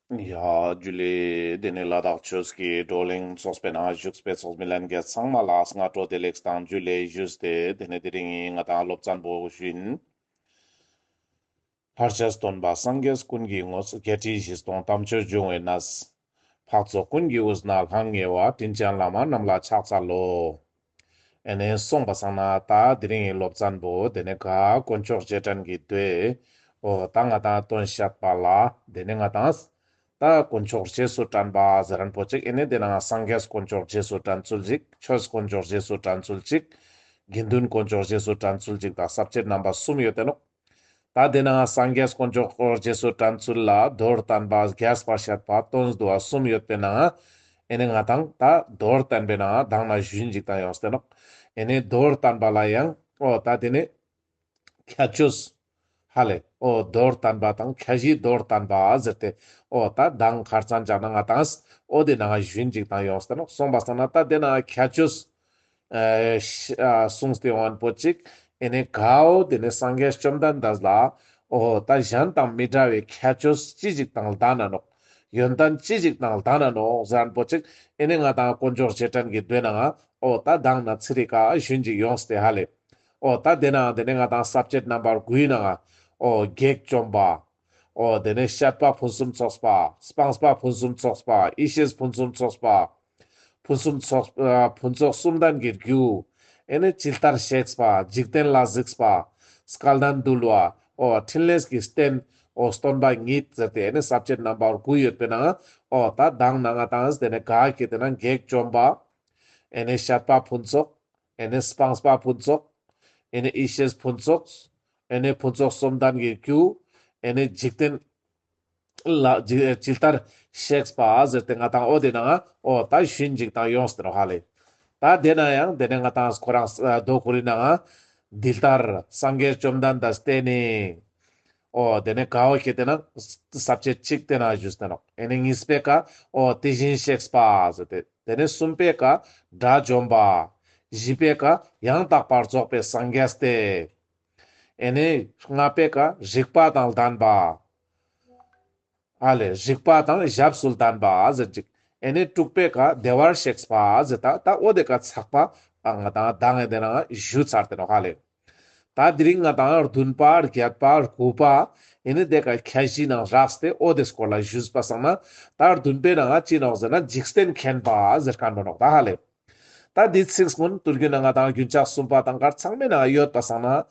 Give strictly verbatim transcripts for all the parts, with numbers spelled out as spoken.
ཡ་ཇུ་ལེ། དེ་ནས་ལ་དྭགས་ཆོས་ཀྱི་བགྲོ་གླེང་ཚོགས་པའི་ནང་བཞུགས་པའི་ཚོགས་མི་ལྷན་རྒྱས་ཚང་མ་ལ་སྔ་དྲོ་བདེ་ལེགས་དང་ཇུ་ལེ་ཞུས་ཏེ། དེ་ནས་དེ་རིང་ང་དང་སློབ་ཚན་པོ་བཞིན། ལྷར་བཅས་སྟོན་པ་སངས་རྒྱས་ཀུན་གྱི་དངོས། བརྒྱད་ཁྲི་བཞི་སྟོང་དམ་ཆོས་འབྱུང་བའི་གནས། འཕགས་ཚོགས་ཀུན་གྱི་དབུས་ན་ལྷང་ངེ་བ། དྲིན་ཅན་བླ་མ་རྣམས་ལ་ཕྱག་འཚལ་ལོ། ཨེ་ནས་སོང་པ་སང་ན་ད་དེ་རིང་གི་སློབ་ཚན་པོ་དེ་ནས་ག་དཀོན་མཆོག་རྗེས་དྲན་གྱི་མདོའི་འོ་ད་ང་དང་དོན་བཤད་པ་ལ་དེ་ནས་ང་དང་ད་དཀོན་མཆོག་རྗེས་སུ་དྲན་པ་ཟེར་མཁན་པོ་ཅིག་ཨེ་ནས་དེ་ནང་སངས་རྒྱས་དཀོན་མཆོག་རྗེས་སུ་དྲན་ཚུལ་ཅིག་ཆོས་དཀོན་མཆོག་རྗེས་སུ་དྲན་ཚུལ་ཅིག་དགེ་འདུན་དཀོན་མཆོག་རྗེས་སུ་དྲན་ཚུལ་ཅིག་དང་ས་བཅད་རྣམ་པ་གསུམ་ཡོད་དེ་ནོག་ད་དེ་ནང་སངས་རྒྱས་དཀོན་མཆོག་རྗེས་སུ་དྲན་ཚུལ་ལ་མདོར་བསྟན་པ་རྒྱས་པར་བཤད་པ་དོན་བསྡུ་བ་གསུམ་ཡོད་པའི་ནང་ཨེ་ནས་ང་དང་ད་མདོར་བསྟན་པའི་ནང་དང་ན་ཞུན་ཅིག་དང་ཡོངས་ཏེ་ནོག་ཨེ་ནས་མདོར་བསྟན་པ་ལ་ཡང་འོ་ད་དེ་ནས་ཁྱད་ཆོས་ཧ་ལེ་འོ་མདོར་བསྟན་པ་དང་ཁྱད་གཞི་མདོར་བསྟན་པ་ཟེར་ཏེ་འོ་ད་དང་ཁར་ཚང་ཅག་ན་ང་དང་འོ་དེ་ནང་ཞུན་ཅིག་དང་ཡོངས་ཏེ་ནོག་སོང་པ་སང་ན་ད་དེ་ནང་ཁྱད་ཆོས་ཨ་ཤ་ཨ་གསུངས་ཏེ་ཡོང་མཁན་པོ་ཅིག་ཨེ་ནས་གའོ་དེ་ནས་སངས་རྒྱས་བཅོམ་ལྡན་འདས་ལ་འོ་ད་གཞན་དང་མི་འདྲ་བའི་ཁྱད་ཆོས་ཅི་ཞིག་དང་ལྡན་ན་ནོག་ཡོན་ཏན་ཅི་ཞིག་དང་ལྡན་ན་ནོག་ཟེར་མཁན་པོ་ཅིག་ཨེ་ནས་ང་དང་དཀོན་མཆོག་རྗེས་དྲན་གྱི་མདོའི་ནང་འོ་ད་དང་ན་ཚིག་རིགས་ཀ་ཞུན་ཅིག་ཡོངས་ཏེ་ཧ་ལེ། འོ་ད་དེ་ནང་དེ་ནས་ང་དང་ས་བཅད་རྣམ་པ་དགུའི་ནང་འོ་བགེགས་བཅོམ་པ། འོ་དེ་ནས་བཤད་པ་ཕུན་སུམ་ཚོགས་པ། སྤངས་པ་ཕུན་སུམ་ཚོགས་པ། ཡེ་ཤེས་ཕུན་སུམ་ཚོགས་པ། ཕུན་སུམ་ཚོགས་ཨ་ཕུན་ཚོགས་གསུམ་ལྡན་གྱི་རྒྱུ། ཨེ་ནས་ཇི་ལྟར་གཤེགས་པ། འཇིག་རྟེན་ལ་གཟིགས་པ། སྐལ་ལྡན་འདུལ་བ། འོ་འཕྲིན་ལས་ཀྱི་རྟེན། འོ་སྟོན་པ་ཉིད་ཟེར་ཏེ་ཨེ་ནས་ས་བཅད་རྣམ་པ་དགུ་ཡོད་པའི་ནང་འོ་ད་དང་ན་ང་དང་དེ་ནས་ག་གེ་དེ་ན་བགེགས་བཅོམ་པ། ཨེ་ནས་བཤད་པ་ཕུན་ཚོགས། ཨེ་ནས་སྤངས་པ་ཕུན་ཚོགས། ཨེ་ནས་ཡེ་ཤེས་ཕུན་ཚོགས། ཨེ་ནས་ཕུན་ཚོགས་གསུམ་ལྡན་གྱི་རྒྱུ། ཨེ་ནས་འཇིག་རྟེན་ལ་ཇི་ཇི་ལྟར་གཤེགས་པ་ཟེར་ཏེ་ང་དང་འོ་དེ་ནང་འོ་ད་ཞུན་ཅིག་དང་ཡོངས་ཏེ་ནོག་ཧ་ལེ། ད་དེ་ནང་ཡང་དེ་ནས་ང་དང་ཁོ་རང་མདོ་ཁོ་རའི་ནང་འདི་ལྟར་སངས་རྒྱས་བཅོམ་ལྡན་འདས་བསྟེན་ནས། འོ་དེ་ནས་གའོ་ཁེ་དེ་ན་ས་བཅད་གཅིག་དེ་ན་ཞུས་ཏེ་ནོག་ཨེ་ནས་གཉིས་པའི་ཀ་འོ་དེ་བཞིན་གཤེགས་པ་ཟེར་ཏེ། དེ་ནས་གསུམ་པའི་ཀ་དགྲ་བཅོམ་པ། བཞི་པའི་ཀ་ཡང་དག་པར་རྫོགས་པའི་སངས་རྒྱས་ཏེ། ཨེ་ནས་ལྔ་པའི་ཀ་རིག་པ་དང་ལྡན་པ། ཨ་ལེ་རིག་པ་དང་ཞབས་སུ་ལྡན་པ་ཟེར་ཅིག་ཨེ་ནས་དྲུག་པའི་ཀ་བདེ་བར་གཤེགས་པ་ཟེར་ད་ད་འོ་དེ་ཀ་ཚགས་པ་ང་དང་དང་ཨེ་དེ་ན་ཞུ་ཚར་ཏེ་ནོག་ཧ་ལེ། ད་དེ་རིང་ང་དང་བདུན་པ་བརྒྱད་པ་དགུ་པ་ཨེ་ནས་དེ་ཀ་ཁྱད་གཞི་ནང་རགས་ཏེ་འོ་དེ་སྐོར་ལ་ཞུས་པ་སང་ན་ད་བདུན་པའི་ནང་ཅི་ནོག་ཟེར་ན་འཇིག་རྟེན་མཁྱེན་པ་ཟེར་མཁན་པོ་ནོག་ད་ཧ་ལེ། ད་འདི་ཚིག་ཀུན་དུས་རྒྱུན་ན་ང་དང་རྒྱུན་ཆགས་གསུམ་པ་དང་གར་ཚང་མའི་ནང་ཡོད་པ་སང་ན་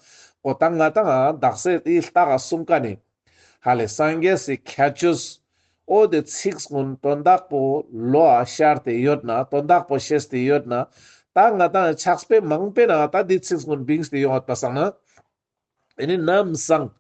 འོ་ད་ང་དང་དག་ས་འདི་ལྟ་ག་གསུམ་ཀ་ནི་ཧ་ལེ་སངས་རྒྱས་སི་ཁྱད་ཆོས་འོ་དེ་ཚིག་ཀུན་དོན་དག་པོ་བློ་ལ་ཤར་ཏེ་ཡོད་ན་དོན་དག་པོ་ཤེས་ཏེ་ཡོད་ན་ད་ང་དང་ཕྱག་དཔེ་མང་པོའི་ནང་ད་འདི་ཚིག་ཀུན་བིངས་ཏེ་ཡོང་ཡོད་པ་སང་ན། ཨེ་ནི་ནམ་སང་།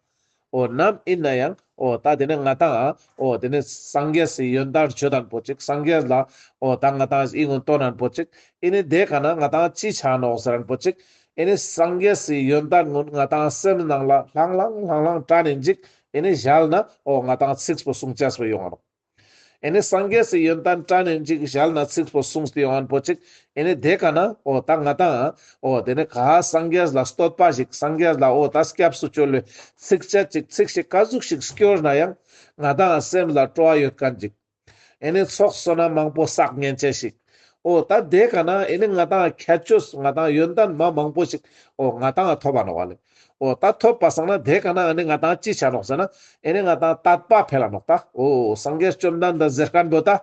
འོ་ནམ་ཨིན་ན་ཡང་འོ་ད་དེ་ནས་ང་དང་འོ་དེ་ནས་སངས་རྒྱས་སི་ཡོན་ཏན་བརྗོད་དན་པོ་ཅིག་སངས་རྒྱས་ལ་འོ་ད་ང་དང་ཨི་ངོ་སྟོན་དན་པོ་ཅིག་ཨེ་ནི་དེ་ཀ་ན་ང་དང་ཅི་ཆ་ནོག་ཟེར་དན་པོ་ཅིག་ཨེ་ནི་སངས་རྒྱས་སི་ཡོན་ཏན་ཀུན་ང་དང་སེམས་ནང་ལ་ལྷང་ལྷང་ལྷང་ལྷང་དྲན་ནིན་ཅིག་ཨེ་ནི་ཞལ་ན་འོ་ང་དང་ཚིག་པོ་གསུང་ཅེས་པོ་ཡོང་ང་ནོག་ཨེ་ནི་སངས་རྒྱས་སི་ཡོན་ཏན་དྲན་ནིན་ཅིག་ཞལ་ན་ཚིག་པོ་གསུངས་ཏེ་ཡོང་ངན་པོ་ཅིག་ཨེ་ནི་དེ་ཀ་ན་འོ་ད་ང་དང་འོ་དེ་ནི་ག་སངས་རྒྱས་ལ་བསྟོད་པ་ཞིག་སངས་རྒྱས་ལ་འོ་ད་སྐྱབས་སུ་བཅོལ་བའི་ཚིགས་བཅད་ཅིག་ཚིག་ཞིག་ག་ཟུག་ཞིག་སྐྱོར་ན་ཡང་ང་དང་སེམས་ལ་སྤྲོ་བ་ཡོད་མཁན་ཅིག་ཨེ་ནི་ཚོགས་བསོད་ནམས་མང་པོ་བསགས་ཉན་ཅེས་ཤིག་འོ་ད་དེ་ཀ་ན་ཨེ་ནི་ང་དང་ཁྱད་ཆོས་ང་དང་ཡོན་ཏན་མ་མང་པོ་ཞིག་འོ་ང་དང་ཐོབ་པ་ནོག་ལེ། འོ་ད་ཐོབ་པ་སང་ན་དེ་ཀ་ན་ཨེ་ནི་ང་དང་ཅི་ཆ་ནོག་ཟེར་ན་ཨེ་ནི་ང་དང་དད་པ་འཕེལ་ལ་ནོག་ད་འོ་སངས་རྒྱས་བཅོམ་ལྡན་འདས་ཟེར་མཁན་པོ་ད་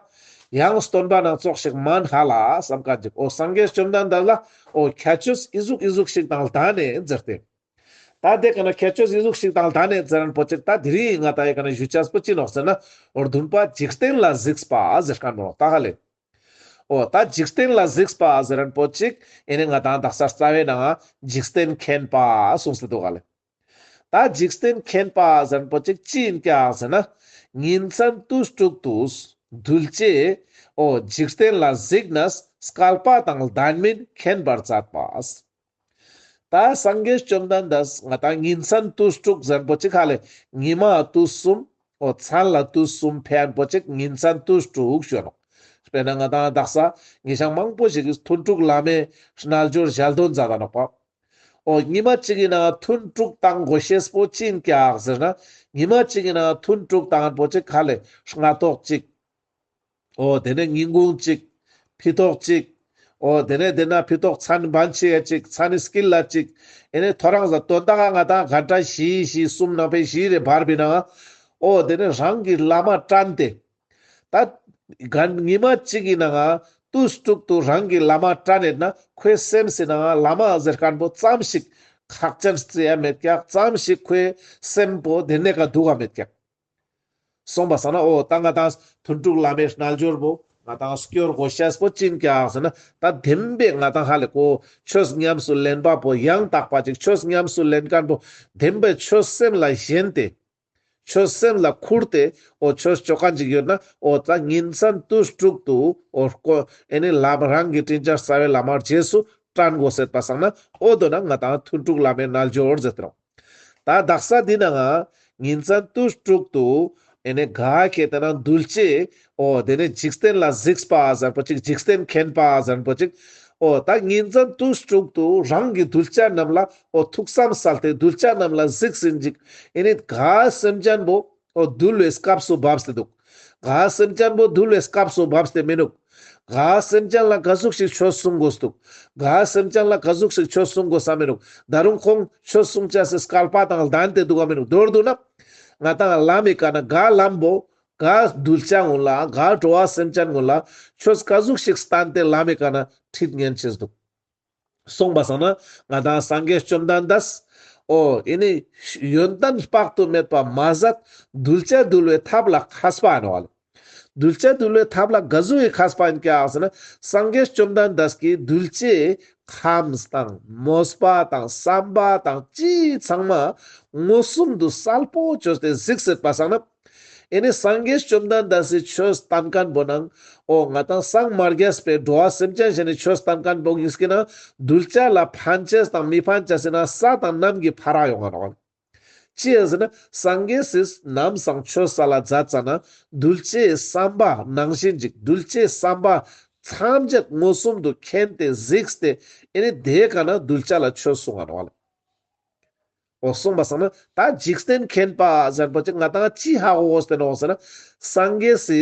ཡང་སྟོན་པ་ནང་ཙོགས་ཤིག་མན་ཧ་ལ་བསམ་མཁན་ཅིག་འོ་སངས་རྒྱས་བཅོམ་ལྡན་འདས་ལ་འོ་ཁྱད་ཆོས་ཨི་ཟུག་ཨི་ཟུག་ཞིག་དང་ལྡན་ནེ་ཟེར་ཏེ། ད་དེ་ཀ་ན་ཁྱད་ཆོས་ཨི་ཟུག་ཞིག་དང་ལྡན་ནེ་ཟེར་མཁན་པོ་ཅིག་ད་དེ་རིང་ང་དང་ཨེ་ཀ་ན་ཞུ་ཅེས་པོ་ཅི་ནོག་ཟེར་ན་འོ་བདུན་པ་འཇིག་རྟེན་ལ་གཟིགས་པ་ཟེར་མཁན་པོ་ནོག་ད་ཧ་ལེ། འོ་ད་འཇིག་རྟེན་ལ་གཟིགས་པ་ཟེར་མཁན་པོ་ཅིག་ཨེ་ནི་ང་དང་དག་ས་རྩ་བའི་ནང་འཇིག་རྟེན་མཁྱེན་པ་གསུངས་ཏེ་འདུག་ག་ལེ། ད་འཇིག་རྟེན་མཁྱེན་པ་ཟེར་མཁན་པོ་ཅིག་ཅི་ཨིན་ཀྱག་ཟེར་ན། ཉིན་མཚན་དུས་དྲུག་ཏུ་གདུལ་བྱའི་འོ་འཇིག་རྟེན་ལ་གཟིགས་ནས་སྐལ་པ་དང་ལྡན་མིན་མཁྱེན་པར་མཛད་པ། ད་སངས་རྒྱས་བཅོམ་ལྡན་འདས་ང་དང་ཉིན་མཚན་དུས་དྲུག་ཟེར་མཁན་པོ་ཅིག་ཧ་ལེ། ཉི་མ་དུས་གསུམ། འོ་མཚན་ལ་དུས་གསུམ་ཕན་པོ་ཅིག་ཉིན་མཚན་དུས་དྲུག་ཞུ་ནོག་དཔེར་ན་ང་དང་དག་ས་ཉི་ཤང་མང་པོ་ཞིག་གི་ཐུན་དྲུག་བླ་མའི་རྣལ་འབྱོར་ཞལ་འདོན་མཛད་ད་ནོག་པ། འོ་ཉི་མ་གཅིག་གི་ནང་ཐུན་དྲུག་བཏང་དགོས་ཤེས་པོ་ཅི་ཨིན་ཀྱག་ཟེར་ན། ཉི་མ་གཅིག་གི་ནང་ཐུན་དྲུག་བཏང་པོ་ཅིག་ཧ་ལེ་སྔ་ཐོག་གཅིག་འོ་དེ་ནས་ཉིན་གུང་གཅིག་ཕི་ཐོག་གཅིག་འོ་དེ་ནས་དེ་ན་ཕི་ཐོག་མཚན་བན་ཆེ་ཡ་གཅིག་མཚན་དཀྱིལ་ལ་གཅིག་ཨེ་ནས་ཐོ་རངས་ལ་དོན་དག་ག་ང་དང་གན་ཊ་བཞི་བཞི་གསུམ་ནང་པའི་བཞི་རེ་བར་བི་ནང་འོ་དེ་ནས་རང་གི་བླ་མ་དྲན་ཏེ། ད་གན་ཉི་མ་གཅིག་གི་ནང་ང་དུས་དྲུག་ཏུ་རང་གི་བླ་མ་དྲན་ཡོད་ན་ཁོའི་སེམས་སི་ནང་ང་བླ་མ་ཟེར་མཁན་པོ་ཙམ་ཞིག་ཁག་ཅན་རྩི་ཡ་མེད་ཀྱག་ཙམ་ཞིག་ཁོའི་སེམས་པོ་དེ་ནས་ཀ་འདུག་ག་མེད་ཀྱག་སོང་པ་སང་ན་འོ་ད་ང་དང་ཐུན་དྲུག་བླ་མའི་རྣལ་འབྱོར་པོ་ང་དང་སྐྱོར་དགོས་ཤེས་པོ་ཅི་ཡིན་ཀྱག་ཟེར་ན། ད་བདེན་པའི་ང་དང་ཧ་ལེ་ཁོ་ཆོས་ཉམས་སུ་ལེན་པ་པོ་ཡང་དག་པ་ཅིག་ཆོས་ཉམས་སུ་ལེན་མཁན་པོ་བདེན་པའི་ཆོས་སེམས་ལ་ཞེན་ཏེ། ཆོས་སེམས་ལ་ཁུར་ཏེ་འོ་ཆོས་ཅོ་མཁན་ཅིག་ཡོད་ན་འོ་ད་ཉིན་མཚན་དུས་དྲུག་ཏུ་འོ་ཁོ་ཨེ་ནི་བླ་མ་རང་གི་དྲིན་ཅན་རྩ་བའི་བླ་མར་རྗེས་སུ་དྲན་དགོས་ཟེར་པ་སང་ན་འོ་དོ་ན་ང་དང་ཐུན་དྲུག་བླ་མའི་རྣལ་འབྱོར་ཟེར་ཏེ་རོ། ད་དག་ས་འདི་ནང་ང་ཉིན་མཚན་དུས་དྲུག་ཏུ་ཨེ་ནི་ག་ཁེ་ཏེ་ན་གདུལ་བྱའི་འོ་དེ་ནས་འཇིག་རྟེན་ལ་གཟིགས་པ་ཟེར་པོ་ཅིག་འཇིག་རྟེན་མཁྱེན་པ་ཟེར་པོ་ཅིག་འོ་ད་ཉིན་མཚན་དུས་དྲུག་ཏུ་རང་གི་གདུལ་བྱ་རྣམས་ལ་འོ་ཐུགས་བསམ་གསལ་ཏེ་གདུལ་བྱ་རྣམས་ལ་གཟིགས་ཟིན་ཅིག་ཨེ་ནི་ག་སེམས་ཅན་པོ་འོ་འདུལ་བའི་སྐབས་སུ་བབས་ཏེ་འདུག་ག་སེམས་ཅན་པོ་འདུལ་བའི་སྐབས་སུ་བབས་ཏེ་མི་འདུག་ག་སེམས་ཅན་ལ་ག་ཟུག་ཞིག་ཆོས་གསུང་དགོས་འདུག་ག་སེམས་ཅན་ལ་ག་ཟུག་ཞིག་ཆོས་གསུང་དགོས་ས་མི་འདུག་ད་རུང་ཁོང་ཆོས་གསུང་ཅེས་སི་སྐལ་པ་དང་ལྡན་ཏེ་འདུག་ག་མི་འདུག་མདོར་བསྡུ་ན་ང་དང་ལམ་མི་ཀ་ན་ག་ལམ་པོ་ག་གདུལ་བྱ་ངོ་ལ་ག་འགྲོ་བ་སེམས་ཅན་ངོ་ལ་ཆོས་ག་ཟུག་ཞིག་བསྟན་ཏེ་ལམ་མི་ཀ་ན་ཁྲིད་ཉན་ཅེས་འདུག་སོང་པ་སང་ན་ང་དང་སངས་རྒྱས་བཅོམ་ལྡན་འདས་འོ་ཨེ་ནི་ཡོན་ཏན་དཔག་ཏུ་མེད་པ་མ་ཟད་གདུལ་བྱ་འདུལ་བའི་ཐབས་ལ་མཁས་པ་ཨིན་ནོག་ལེ། གདུལ་བྱ་འདུལ་བའི་ཐབས་ལ་ག་ཟུག་གི་མཁས་པ་ཨིན་ཀྱག་ཟེར་ན་སངས་རྒྱས་བཅོམ་ལྡན་འདས་ཀྱིས་གདུལ་བྱའི་ཁམས་དང་མོས་པ་དང་བསམ་པ་དང་ཅི་ཚང་མ་མངོན་སུམ་དུ་གསལ་པོ་བཅོས་ཏེ་གཟིགས་ཟེར་པ་སང་ན། ཨེ་ནི་སངས་རྒྱས་བཅོམ་ལྡན་འདས་སི་ཆོས་བསྟན་མཁན་པོ་ནང་འོ་ང་དང་སངས་མ་རྒྱས་པའི་འགྲོ་བ་སེམས་ཅན་ཞིག་ནི་ཆོས་བསྟན་མཁན་པོ་ཉིས་ཀི་ནང་གདུལ་བྱ་ལ་ཕན་ཅེས་དང་མི་ཕན་ཅེས་སི་ནང་ས་དང་གནམ་གྱི་ཕ་རག་ཡོང་ང་ནོག་ཅི་ཡ་ཟེར་ན་སངས་རྒྱས་སི་ནམ་སང་ཆོས་སལ་ལ་མཛད་ཙ་ན་གདུལ་བྱའི་བསམ་པ་ནང་བཞིན་ཅིག་གདུལ་བྱའི་བསམ་པ་ཐམས་ཅད་མངོན་སུམ་དུ་མཁྱེན་ཏེ་གཟིགས་ཏེ་ཨེ་ནི་དེ་ཀ་ན་གདུལ་བྱ་ལ་ཆོས་གསུང་ང་ནོག་ལེ། འོ་སོང་པ་སང་ན་ད་འཇིག་རྟེན་མཁྱེན་པ་ཟེར་པོ་ཅིག་ང་དང་ཅི་ཧ་གོ་དགོས་ཏེ་ནོག་ཟེར་ན་སངས་རྒྱས་སི་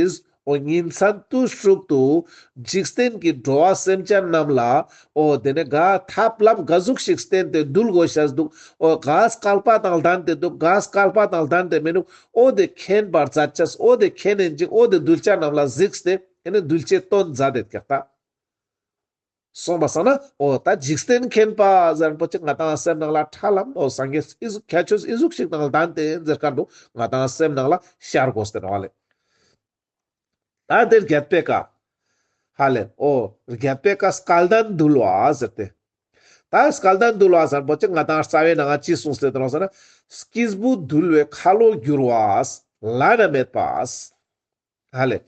འོ་ཉིན་མཚན་དུས་དྲུག་ཏུ་འཇིག་རྟེན་གྱི་འགྲོ་བ་སེམས་ཅན་རྣམས་ལ་འོ་དེ་ནས་ག་ཐབས་ལམ་ག་ཟུག་ཞིག་བསྟེན་ཏེ་འདུལ་དགོས་ཤེས་འདུག་འོ་ག་སྐལ་པ་དང་ལྡན་ཏེ་འདུག་ག་སྐལ་པ་དང་ལྡན་ཏེ་མི་འདུག་འོ་དེ་མཁྱེན་པར་མཛད་ཅེས་འོ་དེ་མཁྱེན་ནན་ཅིག་འོ་དེ་གདུལ་བྱ་རྣམས་ལ་གཟིགས་ཏེ་ཨེ་ནི་གདུལ་བྱའི་དོན་མཛད་དེ་ཀྱག་ད། སོང་པ་སང་ན་འོ་ད་འཇིག་རྟེན་མཁྱེན་པ་ཟེར་པོ་ཅིག་ང་དང་སེམས་ནང་ལ་ཁྲ་ལམ་འོ་སངས་རྒྱས་ཨི་ཟུག་ཁྱད་ཆོས་ཨི་ཟུག་ཞིག་དང་ལྡན་ཏེ་ཟེར་མཁན་པོ་ང་དང་སེམས་ནང་ལ་ཤར་དགོས་ཏེ་ནོག་ལེ། ད་དེ་བརྒྱད་པའི་ཀ་ཧ་ལེ་འོ་བརྒྱད་པའི་ཀ་སྐལ་ལྡན་འདུལ་བ་ཟེར་ཏེ། ད་སྐལ་ལྡན་འདུལ་བ་ཟེར་པོ་ཅིག་ང་དང་རྩ་བའི་ནང་ང་ཅི་གསུངས་ཏེ་ནོག་ཟེར་ན་སྐྱེས་བུ་འདུལ་བའི་ཁ་ལོ་བསྒྱུར་བ་བླ་ན་མེད་པ། ཧ་ལེ།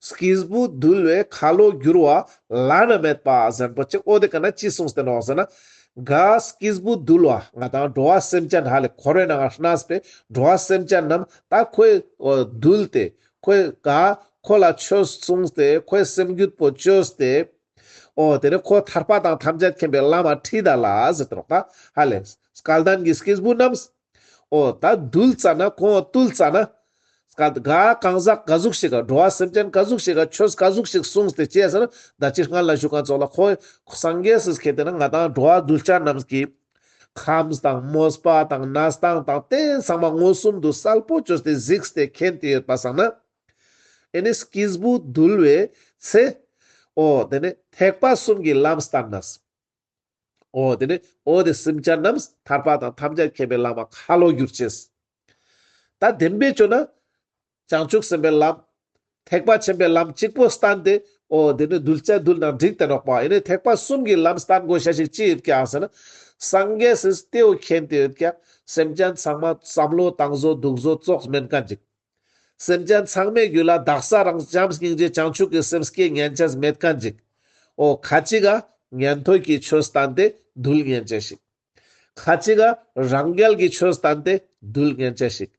སྐྱེས་བུ་འདུལ་བའི་ཁ་ལོ་བསྒྱུར་བ་བླ་ན་མེད་པ་ཟེར་པོ་ཅིག་འོ་དེ་ཀ་ན་ཅི་གསུངས་ཏེ་ནོག་ཟེར་ན། ག་སྐྱེས་བུ་འདུལ་བ་ང་དང་འགྲོ་བ་སེམས་ཅན་ཧ་ལེ་འཁོར་བའི་ནང་ང་གནས་པའི་འགྲོ་བ་སེམས་ཅན་རྣམས་ད་ཁོས་འོ་འདུལ་ཏེ་ཁོས་ག་ཁོ་ལ་ཆོས་གསུངས་ཏེ་ཁོའི་སེམས་རྒྱུད་པོ་བཅོས་ཏེ། འོ་དེ་ནས་ཁོ་ཐར་པ་དང་ཐམས་ཅད་མཁྱེན་པའི་ལམ་ལ་ཁྲིད་ད་ལ་ཟེར་ཏེ་ནོག་ད་ཧ་ལེ། སྐལ་ལྡན་གྱི་སྐྱེས་བུ་རྣམས། འོ་ད་འདུལ་ཙ་ན་ཁོང་བཏུལ་ཙ་ན། ག་གང་ཟག་ག་ཟུག་ཞིག་ག་འགྲོ་བ་སེམས་ཅན་ག་ཟུག་ཞིག་ག་ཆོས་ག་ཟུག་ཞིག་གསུངས་ཏེ་ཅི་ཡ་ཟེར་ན་ད་ཅི་སྔར་ལ་ཞུ་མཁན་ཙོགས་ལ་ཁོ་སངས་རྒྱས་སི་ཁེ་ཏེ་ན་ང་དང་འགྲོ་བ་གདུལ་བྱ་རྣམས་ཀྱི་ཁམས་དང་མོས་པ་དང་གནས་སྟངས་དང་དེ་ཚང་མ་མངོན་སུམ་དུ་གསལ་པོ་བཅོས་ཏེ་གཟིགས་ཏེ་མཁྱེན་ཏེ་ཡོད་པ་སང་ན། ཨེ་ནི་སྐྱེས་བུ་འདུལ་བའི་ཚེ། འོ་དེ་ནི་ཐེག་པ་གསུམ་གྱི་ལམ་བསྟན་ནས། འོ་དེ་ནི་འོ་དེ་སེམས་ཅན་རྣམས་ཐར་པ་དང་ཐམས་ཅད་མཁྱེན་པའི་ལམ་ལ་ཁ་ལོ་བསྒྱུར་ཅེས། ད་བདེན་པའི་ཆོས་ན་བྱང་ཆུབ་སེམས་དཔའི་ལམ། ཐེག་པ་ཆེན་པོའི་ལམ་གཅིག་པོ་བསྟན་ཏེ་འོ་དེ་ནི་གདུལ་བྱ་འདུལ་ན་འགྲིག་སྟེ་ནོག་པ། ཨེ་ནི་ཐེག་པ་གསུམ་གྱི་ལམ་བསྟན་དགོས་ཤེས་ཞིག་ཅི་ཡོད་ཀྱག་ཟེར་ན། སངས་རྒྱས་སི་དེའུ་མཁྱེན་ཏེ་ཡོད་ཀྱག་སེམས་ཅན་ཚང་མ་བསམ་བློ་བཏང་བཟོ་འདུག་བཟོ་ཙོགས་མེན་མཁན་ཅིག་སེམས་ཅན་ཚང་མའི་རྒྱུད་ལ་དག་ས་རང་བྱམས་སྙིང་རྗེ་བྱང་ཆུབ་ཀྱི་སེམས་སྐྱེ་ཉན་ཅེས་མེད་མཁན་ཅིག་འོ་ཁ་ཅིག་ག་ཉན་ཐོས་ཀྱི་ཆོས་བསྟན་ཏེ་འདུལ་ཉན་ཅེས་ཤིག་ཁ་ཅིག་ག་རང་རྒྱལ་གྱི་ཆོས་བསྟན་ཏེ་འདུལ་ཉན་ཅེས་ཤིག་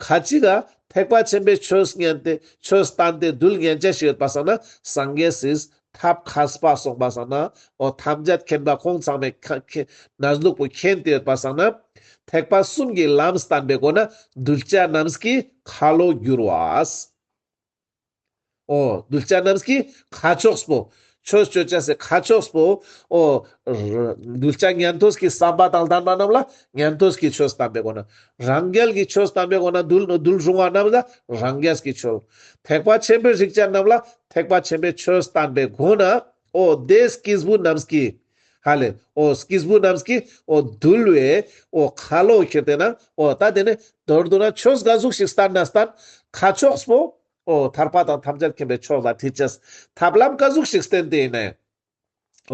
ཁ་ཅིག་ག་ཐེག་པ་ཆེན་པོའི་ཆོས་ཉན་ཏེ་ཆོས་བསྟན་ཏེ་འདུལ་ཉན་ཅེས་ཤིག་ཡོད་པ་སང་ན་སངས་རྒྱས་སི་ ཐབས་མཁས་པ་སོང་པ་སང་ན་འོ་ཐམས་ཅད་མཁྱེན་པ་ཁོང་ཚང་མའི་ཁ་ཁེ་གནས་ལུགས་པོ་མཁྱེན་ཏེ་ཡོད་པ་སང་ན་ཐེག་པ་གསུམ་གྱི་ལམ་བསྟན་པའི་སྒོ་ན་གདུལ་བྱ་རྣམས་ཀྱི་ཁ་ལོ་བསྒྱུར་བ། འོ་གདུལ་བྱ་རྣམས་ཀྱི་ཁ་ཕྱོགས་པོ། ཆོས་སྤྱོད་བྱ་སའི་ཁ་ཕྱོགས་པོ། འོ་གདུལ་བྱ་ཉན་ཐོས་ཀྱི་བསམ་པ་དང་ལྡན་པ་རྣམས་ལ་ཉན་ཐོས་ཀྱི་ཆོས་བསྟན་པའི་སྒོ་ན། རང་རྒྱལ་གྱི་ཆོས་བསྟན་པའི་སྒོ་ན་གདུལ་གདུལ་རུང་བ་རྣམས་ལ་རང་རྒྱལ་གྱི་ཆོས། ཐེག་པ་ཆེན་པོའི་རིགས་ཅན་རྣམས་ལ་ཐེག་པ་ཆེན་པོའི་ཆོས་བསྟན་པའི་སྒོ་ན། འོ་དེ་སྐྱེས་བུ་རྣམས་ཀྱི། ཧ་ལེ། འོ་སྐྱེས་བུ་རྣམས་ཀྱི་འོ་གདུལ་བའི་འོ་ཁ་ལོ་ཁྱེར་ཏེ་ན་འོ་ད་དེ་ནི་མདོར་བསྡུ་ན་ཆོས་ག་ཟུག་ཞིག་བསྟན་ན་བསྟན། ཁ་ཕྱོགས་པོ། འོ་ཐར་པ་དང་ཐམས་ཅད་མཁྱེན་པའི་ཕྱོགས་ལ་ཁྲིད་ཅེས། ཐབས་ལམ་ག་ཟུག་ཞིག་བསྟན་ཏེ་ཡིན་ནའང་།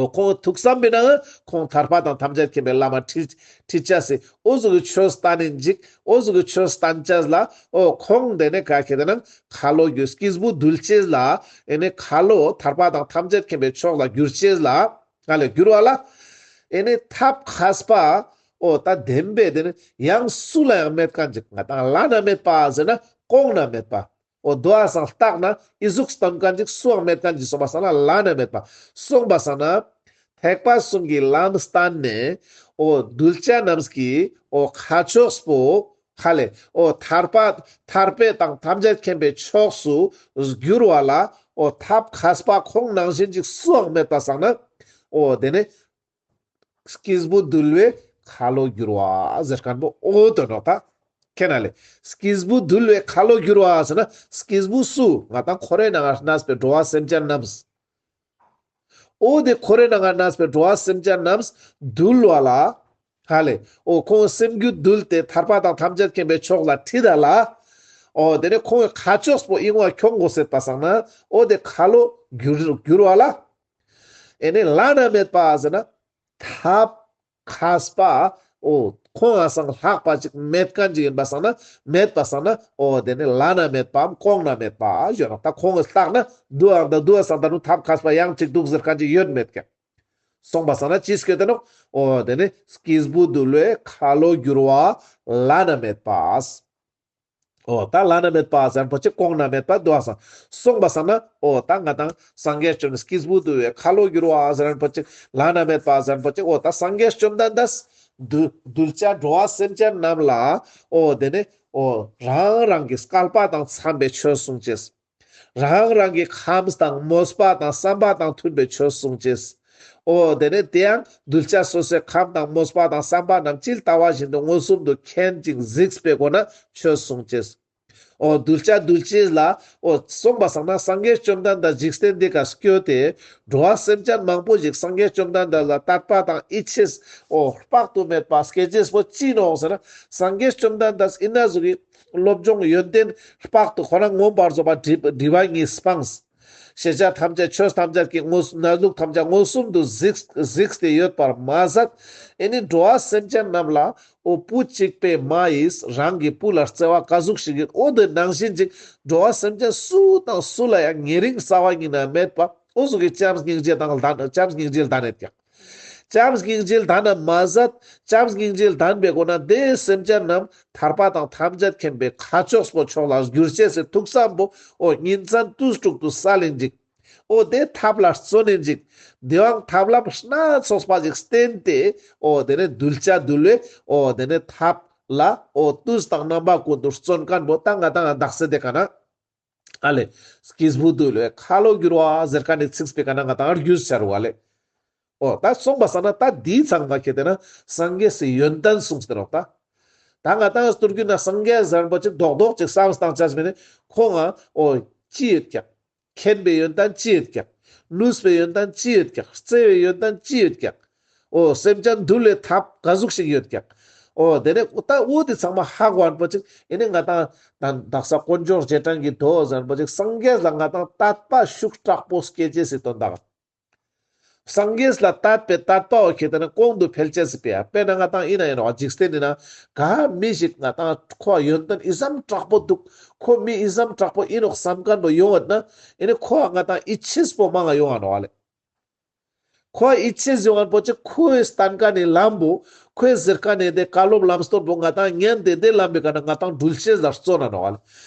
འོ་ཁོང་ཐུགས་བསམ་པའི་ནང་ཁོང་ཐར་པ་དང་ཐམས་ཅད་མཁྱེན་པའི་བླ་མ་ཁྲིད་ཁྲིད་ཅེས་སི་འོ་ཟུག་གི་ཆོས་བསྟན་ནི་འཇིག་འོ་ཟུག་གི་ཆོས་བསྟན་ཅེས་ལ། འོ་ཁོང་དེ་ནི་ག་ཁྱེར་ཏེ་ན་ཁ་ལོ་བསྒྱུར། སྐྱེས་བུ་གདུལ་ཅེས་ལ་ཨེ་ནི་ཁ་ལོ་ཐར་པ་དང་ཐམས་ཅད་མཁྱེན་པའི་ཕྱོགས་ལ་བསྒྱུར་ཅེས་ལ། ཧ་ལེ་བསྒྱུར་བ་ལ། ཨེ་ནི་ཐབས་མཁས་པ། འོ་ད་བདེན་པའི་དེ་ནི་ཡང་སུ་ལ་ཡང་མེད་མཁན་ཅིག་ང་དང་བླ་ན་མེད་པ་ཟེར་ན་གོང་ན་མེད་པ། འོ་དོ་བ་སང་ལྟག་ན་ཨི་ཟུག་སྟོན་མཁན་ཅིག་སུའང་མེད་མཁན་ཅིག་སོང་པ་སང་ན་བླ་ན་མེད་པ། སོང་པ་སང་ན་ཐེག་པ་གསུམ་གྱི་ལམ་བསྟན་ནས་འོ་གདུལ་བྱ་རྣམས་ཀྱི་འོ་ཁ་ཕྱོགས་པོ། ཧ་ལེ། འོ་ཐར་པ་ཐར་པའི་དང་ཐམས་ཅད་མཁྱེན་པའི་ཕྱོགས་སུ་བསྒྱུར་བ་ལ། འོ་ཐབས་མཁས་པ་ཁོང་ནང་བཞིན་ཅིག་སུའང་མེད་པ་སང་ན། འོ་དེ་ནི་སྐྱེས་བུ་འདུལ་བའི་ཁ་ལོ་བསྒྱུར་བ་ཟེར་མཁན་པོ་འོ་དོ་ནོག་ད། ཁྱེད་ན་ལེ། སྐྱེས་བུ་འདུལ་བའི་ཁ་ལོ་བསྒྱུར་བ་ཟེར་ན་སྐྱེས་བུ་སུ་ང་དང་འཁོར་བའི་ནང་ང་གནས་པའི་འགྲོ་བ་སེམས་ཅན་རྣམས། འོ་དེ་འཁོར་བའི་ནང་ང་གནས་པའི་འགྲོ་བ་སེམས་ཅན་རྣམས་འདུལ་བ་ལ། ཧ་ལེ། འོ་ཁོང་སེམས་རྒྱུད་འདུལ་ཏེ་ཐར་པ་དང་ཐམས་ཅད་མཁྱེན་པའི་ཕྱོགས་ལ་ཁྲིད་ད་ལ། འོ་དེ་ནས་ཁོང་གི་ཁ་ཕྱོགས་པོ་ཨིན་བ་ཁྱོང་དགོས་ཟེར་པ་སང་ན་འོ་དེ་ཁ་ལོ་བསྒྱུར་བསྒྱུར་བ་ལ། ཨེ་ནི་བླ་ན་མེད་པ་ཟེར་ན་ཐབས་མཁས་པ། འོ་ཁོང་ང་སང་ལྷག་པ་ཅིག་མེད་མཁན་ཅིག་ཡིན་པ་སང་ན་མེད་པ་སང་ན་འོ་དེ་ནི་བླ་ན་མེད་པའམ་གོང་ན་མེད་པ་ཡོད་ནོག་ད་ཁོང་གི་ལྷག་ན་དུའང་ད་དུའ་སང་ད་ནུ་ཐབས་མཁས་པ་ཡང་ཅིག་འདུག་ཟེར་མཁན་ཅིག་ཡོད་མེད་ཀྱང་། སོང་པ་སང་ན་ཅི་སྐྱོད་དེ་ནོག་འོ་དེ་ནི་སྐྱེས་བུ་འདུལ་བའི་ཁ་ལོ་བསྒྱུར་བ་བླ་ན་མེད་པ། འོ་ད་བླ་ན་མེད་པ་ཟེར་མཁན་པོ་ཅིག་གོང་ན་མེད་པ་དུའ་སང་། སོང་པ་སང་ན་འོ་ད་ང་དང་སངས་རྒྱས་བཅོམ་ལྡན་སྐྱེས་བུ་འདུལ་བའི་ཁ་ལོ་བསྒྱུར་བ་ཟེར་མཁན་པོ་ཅིག་བླ་ན་མེད་པ་ཟེར་མཁན་པོ་ཅིག་འོ་ད་སངས་རྒྱས་བཅོམ་ལྡན་འདས་གདུལ་གདུལ་བྱ་འགྲོ་བ་སེམས་ཅན་རྣམས་ལ་འོ་དེ་ནི་འོ་རང་རང་གི་སྐལ་པ་དང་འཚམས་པའི་ཆོས་གསུངས་ཅེས། རང་རང་གི་ཁམས་དང་མོས་པ་དང་བསམ་པ་དང་མཐུན་པའི་ཆོས་གསུངས་ཅེས། འོ་དེ་ནས་དེ་ཡང་གདུལ་བྱ་སོ་སོའི་ཁམས་དང་མོས་པ་དང་བསམ་པ་རྣམས་ཇི་ལྟ་བ་བཞིན་དུ་མངོན་སུམ་དུ་མཁྱེན་ཅིང་གཟིགས་པའི་སྒོ་ནས་ཆོས་གསུངས་ཅེས། འོ་གདུལ་བྱ་འདུལ་ཅེས་ལ་འོ་སོང་པ་སང་ན་སངས་རྒྱས་བཅོམ་ལྡན་འདས་འཇིག་རྟེན་འདི་ཀ་སྐྱོད་དེ་འགྲོ་བ་སེམས་ཅན་མང་པོ་ཞིག་སངས་རྒྱས་བཅོམ་ལྡན་འདས་ལ་དད་པ་དང་ཡིད་ཆེས་འོ་དཔག་ཏུ་མེད་པ་སྐྱེ་ཅེས་པོ་ཅི་ནོག་ཟེར་ན་སངས་རྒྱས་བཅོམ་ལྡན་འདས་ཨི་ན་ཟུག་གི་སློབ་སྦྱོང་ཡོན་ཏན་དཔག་ཏུ་ཁོ་རང་མངོན་པར་རྫོགས་པ་སྒྲིབ་སྒྲིབ་པ་གཉིས་སྤངས། ཤེས་བྱ་ཐམས་ཅད་ཆོས་ཐམས་ཅད་ཀྱི་དངོས་གནས་ལུགས་ཐམས་ཅད་མངོན་སུམ་དུ་གཟིགས་གཟིགས་ཏེ་ཡོད་པར་མ་ཟད། ཨེ་ནི་འགྲོ་བ་སེམས་ཅན་རྣམས་ལ་འོ་བུ་གཅིག་པའི་མ་ཡིས་རང་གི་བུ་ལ་བརྩེ་བ་ག་ཟུག་ཞིག་ཡོད་འོ་དེ་ནང་བཞིན་ཅིག་འགྲོ་བ་སེམས་ཅན་སུ་དང་སུ་ལ་ཡང་ཉེ་རིང་རྩ་བ་ཉིད་ནས་མེད་པ་འོ་ཟུག་གི་བྱམས་སྙིང་རྗེ་དང་ལྡན་བྱམས་སྙིང་རྗེ་ལྡན་ཡོད་ཀྱང་། བྱམས་སྙིང་རྗེ་ལྡན་ན་མ་ཟད་བྱམས་སྙིང་རྗེ་ལྡན་པའི་སྒོ་ནས་དེ་སེམས་ཅན་རྣམས་ཐར་པ་དང་ཐམས་ཅད་མཁྱེན་པའི་ཁ་ཕྱོགས་པོ་ཕྱོགས་ལ་བསྒྱུར་ཅེས་སི་ཐུགས་བསམ་པོ་འོ་ཉིན་མཚན་དུས་དྲུག་ཏུ་གསལ་ཡིན་ཅིག་འོ་དེ་ཐབས་ལ་བརྩོན་ཡིན་ཅིག་དེའང་ཐབས་ལམ་སྣ་ཚོགས་པ་ཅིག་བསྟེན་ཏེ་འོ་དེ་ནས་གདུལ་བྱ་འདུལ་བའི་འོ་དེ་ནས་ཐབས་ལ་འོ་དུས་དང་རྣམ་པ་ཀུན་ཏུ་བརྩོན་མཁན་པོ་ད་ང་དང་ང་དག་ས་དེ་ཀ་ན། ཨ་ལེ། སྐྱེས་བུ་འདུལ་བའི་ཁ་ལོ་བསྒྱུར་བ་ཟེར་མཁན་ནི་ཚིག་པའི་ཀ་ན་ང་དང་བསྒྱུར་ཆ་རུ་བ་ལེ། འོ་ད་སོང་པ་སང་ན་ད་འདིའི་ཚང་མ་ཁྱེད་དེ་ན་སངས་རྒྱས་སི་ཡོན་ཏན་གསུངས་ཏེ་ནོག་ད། ད་ང་དང་སྟོར་རྒྱུ་ན་སངས་རྒྱས་ཟེར་མཁན་པོ་ཅིག་རྡོག་རྡོག་ཅིག་བསམ་སྟངས་ཆ་མེད་ནི་ཁོང་ང་འོ་ཅི་ཡོད་ཀྱག་མཁྱེན་པའི་ཡོན་ཏན་ཅི་ཡོད་ཀྱག་ནུས་པའི་ཡོན་ཏན་ཅི་ཡོད་ཀྱག་བརྩེ་བའི་ཡོན་ཏན་ཅི་ཡོད་ཀྱག་འོ་སེམས་ཅན་འདུལ་བའི་ཐབས་ག་ཟུག་ཞིག་ཡོད་ཀྱག་འོ་དེ་ནས་ད་འོ་དེ་ཚང་མ་ཧ་གོ་མཁན་པོ་ཅིག་ཨེ་ནི་ང་དང་ད་དག་ས་དཀོན་མཆོག་རྗེས་དྲན་གྱི་མདོ་ཟེར་མཁན་པོ་ཅིག་སངས་རྒྱས་ལ་ང་དང་དད་པ་ཤུགས་དྲག་པོ་སྐྱེ་ཅེས་སི་དོན་དག་སངས་རྒྱས་ལ་དད་པའི་དད་པ་འོ་ཁྱེད་དེ་ན་གོང་དུ་འཕེལ་ཅེས་སི་དཔེ་ཡ་དཔེར་ན་ང་དང་ཨིན་ན་ཡིན་ནོག་འཇིག་རྟེན་ནི་ན་ག་མི་ཞིག་ང་དང་ཁོ་ཡོན་ཏན་ཨི་ཙམ་དྲག་པོ་འདུག་ཁོ་མི་ཨི་ཙམ་དྲག་པོ་ཨིན་ནོག་བསམ་མཁན་པོ་ཡོང་ཡོད་ན་ཨེ་ནི་ཁོ་ང་དང་ཡིད་ཆེས་པོ་མང་ང་ཡོང་ང་ནོག་ཨ་ལེ། ཁོ་ཡིད་ཆེས་ཡོང་མཁན་པོ་ཅིག་ཁོའི་བསྟན་མཁན་ནི་ལམ་པོ་ ཁོའི་ཟེར་ཁན་ནི་དེ་བཀའ་སློབ་ལམ་སྟོན་པོ་ང་ཏང་ཉན་ཏེ་དེ་ལམ་པའི་ཀ་ན་ང་ཏང་འགྲུལ་ཅེས་ལ་བརྩོན་ན་ནོག་ལེ།